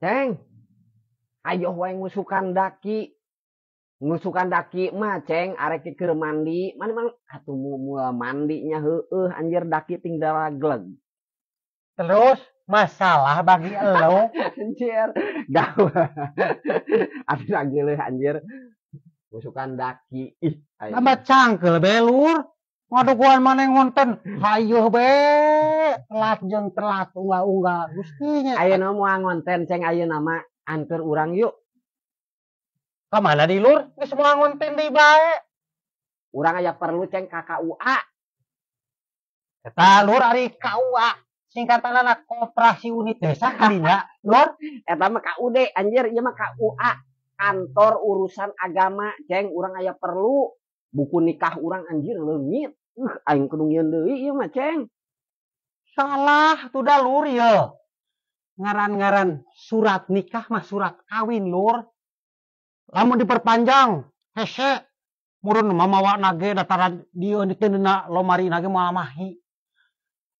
Ceng, ayo wae ngusukan daki. Ngusukan daki mah ceng arek keur mandi, mana mang atuh moal mandinya heueuh anjir daki tinggal gleg. Terus masalah bagi elo anjir. Gawe. Atuh geuleuh anjir. Ngusukan daki ih. Tambah cangkeul be lur. Ngaduguan maneh ngonten hayoh be telat jeung telat unggal-unggal gusti nya. Ayeuna moal ngonten ceng ayeuna mah anteur urang yuk. Ka mana di lur? Geus moal ngonten deui bae. Urang aya perlu ceng ka KUA. Eta lur ari KUA singkatanana Koperasi Unit Desa kalinya lur. Eta mah KUD anjir ieu mah KUA Kantor Urusan Agama ceng urang aya perlu buku nikah urang anjir leungit. Aing kudu ngieun deui ieu mah ceng. Salah tuh dah lur ye. Ngaran-ngaran surat nikah mah surat kawin lur. Lamun diperpanjang hese murun mamawa nage dataran dieu teu dina lomari nage moal mahi.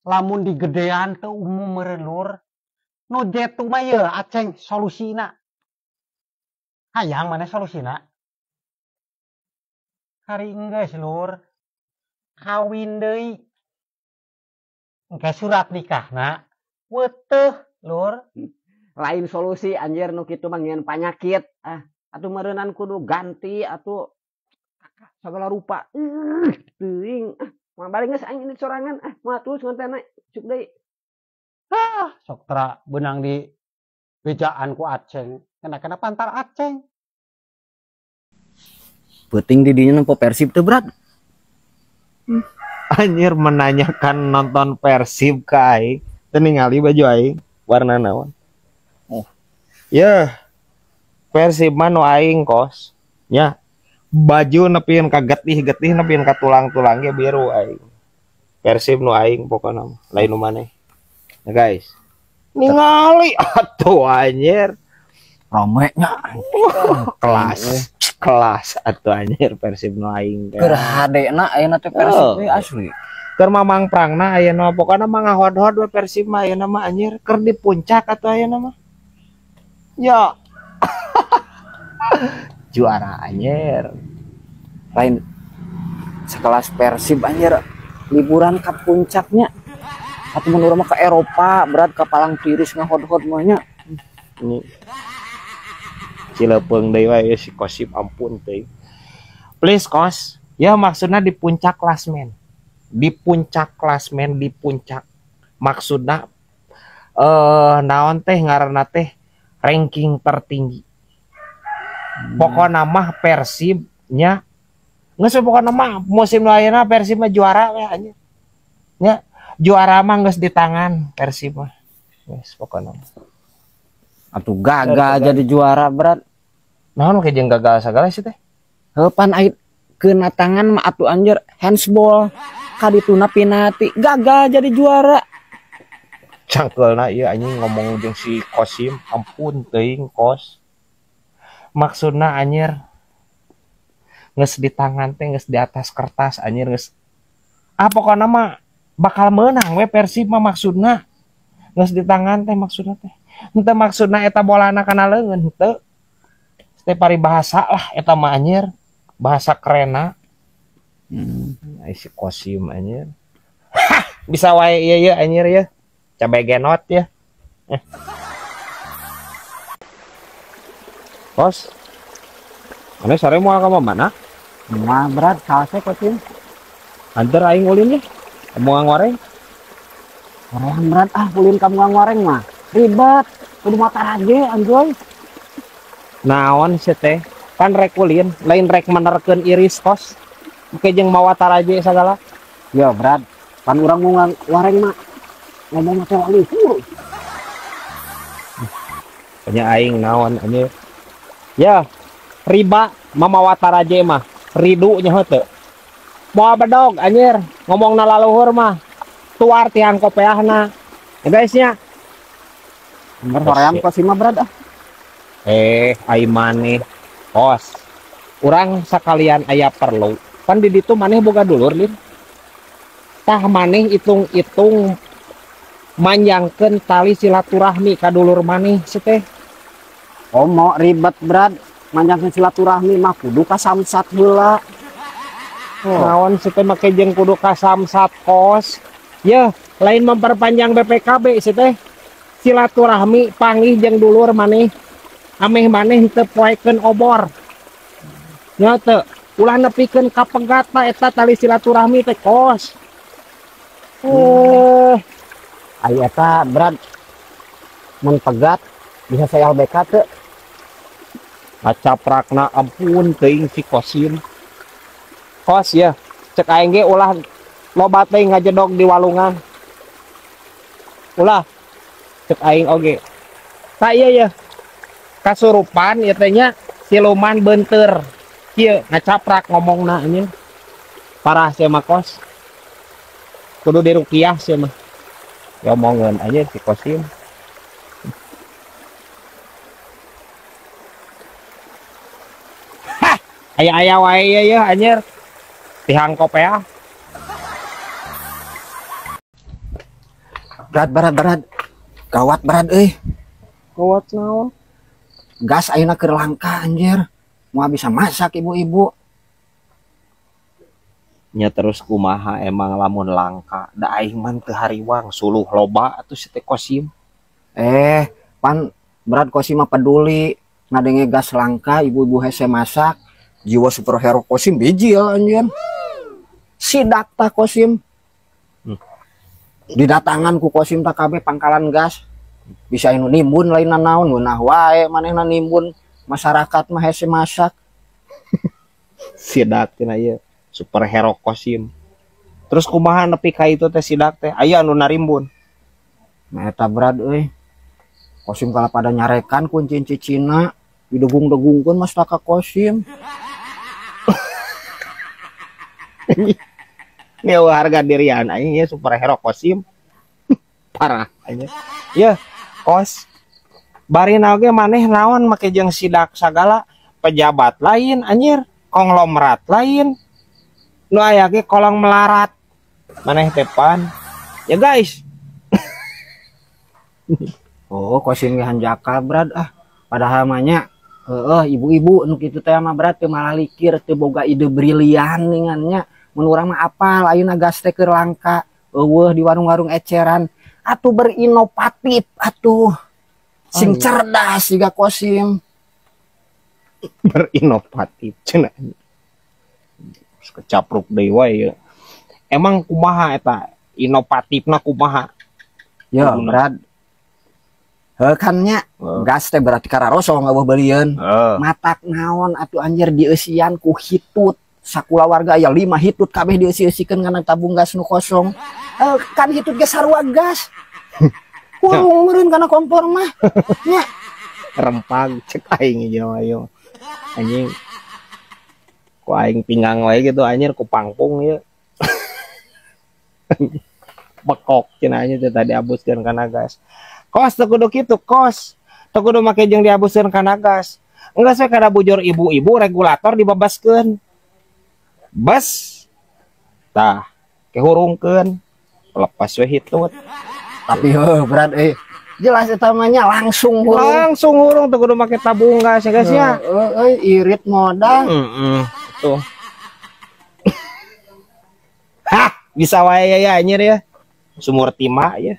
Lamun digedean teu umum meureun lur. Nu jetu mah ye aceng solusina. Hayang maneh solusina? Hari enggeus lur. Kawin deui. Engke surat nikahna weuteuh lur. Lain solusi anjir nu kitu mah ngieun panyakit. Ah, atuh meureunan kudu ganti atuh segala rupa. Teuing. Ah, moal balik geus aing ini sorangan. Ah, moal terus ngontenna cuk deui. Ah, sok tera beunang di bejaan ku Aceng. Kena-kena pantar Aceng. Peuting di dinya nempo Persib teu berat. Anjir menanyakan nonton Persib ka aing. Teu ningali baju aing warna naon. Oh. Yeuh. Persib mah nu aing kos. Nya baju nepieun ka getih-getih nepieun ka tulang-tulang ge biru aing. Persib nu aing pokona mah, lain nu maneh. Nah, guys. Ningali atuh anjir. Rame nya. Kelas. Kelas atuh anjir Persib nu aing teh. Keur hadena ayeuna teh Persib teh asli. Keur mamang prangna ayeuna pokona mah ngahod-hod we Persib mah ayeuna mah anjir keur di puncak atuh ayeuna mah. Ya. Juara anjir. Lain sekelas Persib anjir liburan ke puncaknya. Atau menurut mah ke Eropa berat ke Palang Tiris ngahod-hod mah nya. Ini Cilepeung deui wae si Kosip ampun teuing. Please Kos, ya maksudna di puncak klasmen. Di puncak klasmen, di puncak. Maksudna naon teh ngaranna teh ranking tertinggi. Pokona mah Persib nya geus pokona mah musim ayeuna Persib mah juara we anjir. Nya juara mah geus di tangan Persib mah. Geus pokona mah. Atuh gagal jadi juara berat. Naon ke jeung gagal sagala sih teh? Heuh pan ait keuna tangan mah atuh anjir handsball kadituna penalti gagal jadi juara. Cangkeulna ieu anjing ngomong jeung si Kosim ampun teuing Kos. Maksudna anjir geus di tangan teh geus di atas kertas anjir geus. Ah pokona mah bakal meunang we Persib mah maksudna. Geus di tangan teh maksudna teh. Henteu maksudna eta bolana kana leungeun henteu. Teh paribahasa lah eta mah anjir. Bahasa kerena. Ai si Kosim anjir. Hah, bisa wae ieu ye anjir ye. Cabe genot ya. Kos. Ane sore moal ka mana? Moal berat salse Kosim. Anter aing ulin ye. Moal ngoreng. Goreng berat ah ulin ka moal ngoreng mah. Ribet, kudu mataraje anjoy. Naon sih teh? Pan rek ulin, lain rek menerkeun iris kos. Oke jeung mawa taraje sagala. Ya berat, pan urang mau ngoreng mah ngomong teh libur. Nya aing naon anjir. Ya, riba mamawa taraje mah, ridu nya heuh. Moal bedog anjir, ngomongna laluhur mah. Tuar tiang kopeahna. Ya guys nya. Bener hoream kos mah berat ah. Ai maneh kos. Urang sakalian aya perlu. Pan di ditu maneh boga dulur lin. Tah maneh hitung-hitung manjangkeun tali silaturahmi ka dulur maneh si teh. Komo ribet Brad, manjangkeun silaturahmi mah kudu ka Samsat heula. Oh. Naon sih teh make jeung kudu ka Samsat kos. Yeuh, lain memperpanjang BPKB sih teh. Silaturahmi panggih jeung dulur maneh. Ameh maneh teu poekeun obor. Nya teu, ulah nepikeun ka pegat ta eta tali silaturahmi teh kos. Ai eta Brad mun pegat bisa saya LBK teu. Ngacaprakna ampun teuing si Kosim. Kos ya, cek aing ge ulah loba teh ngajedog di walungan. Ulah cek aing oge. Tah ieu ya. Kasurupan ieu teh nya siluman beunteur. Kieu ngacaprak ngomongna anjeun. Parah sia mah kos. Kudu diruqyah sia mah. Ya omongeun aja si Kosim. Aya-aya wae ya anjir. Tihang kopea. Berat. Gawat berat euy. Gawat naon? Gas ayeuna keur langka anjir. Moal bisa masak ibu-ibu. Nya terus kumaha emang lamun langka. Da aing mah teu hariwang suluh loba atuh si teh Kosim. Pan berat Kosim mah peduli ngadenge gas langka ibu-ibu hese masak. Jiwa superhero Kosim bijil anjir. Sidak tah Kosim. Didatangan ku Kosim tah kabeh pangkalan gas. Bisa anu nimbun lain naon ngeunah wae manehna nimbun masyarakat mah hese masak. Sidak cenah ieu superhero Kosim. Terus kumaha nepi ka itu teh sidak teh aya anu narimbun. Nah eta Brad euy. Kosim kalah pada nyarekan kunci cicina didegung-degungkeun mas ka Kosim. Ini harga dirian aing ya superhero Kosim. Parah aja. Ya, kos. Bari oge maneh naon make jeung sidak sagala pejabat lain anjir, konglomerat lain. Nu aya ge kolong melarat. Maneh teh pan. Ya guys. Oh, Kosim ge hanjakal Brad ah. Padahal mah nya heeh ibu-ibu nu kitu teh mah Brad teu malah likir teu boga ide brilian ningannya. Mun urang mah apal ayeuna gas teh keur langka, eueuh di warung-warung eceran. Atuh berinovatif atuh. Sing cerdas siga Kosim. Berinovatif cenah. Kecapruk deui wae ya. Emang kumaha eta inovatifna kumaha? Ya, Brad. Heuh kan nya gas teh berarti kararosong eueuh beulieun. Matak naon atuh anjir dieusian ku hitut. Sakulawarga aya 5 hitut kabeh dieusi-eusikeun kana tabung gas nu kosong. Kan hitut ge sarua gas. Kurung meureun kana kompor mah. Nya rempag cek aing ieu mah ieu. Anjing. Ku aing pinggang wae gitu anjir ku pangpung ieu. Bekok cenah nya teh tadi abuskeun kana gas. Kos teu kudu kitu kos. Teu kudu make jeung diabuskeun kana gas. Enggeus we kada bujur ibu-ibu regulator dibebaskeun. Bas. Tah, kehurungkeun. Lepas we hitut. Tapi heuh Brad euy. Jelas eta mah nya langsung hurung. Langsung hurung teu kudu make tabung gas ya guys ya. Heuh euy irit modal. Tuh. Hah, bisa wae ya anjir ya. Sumur timah ya.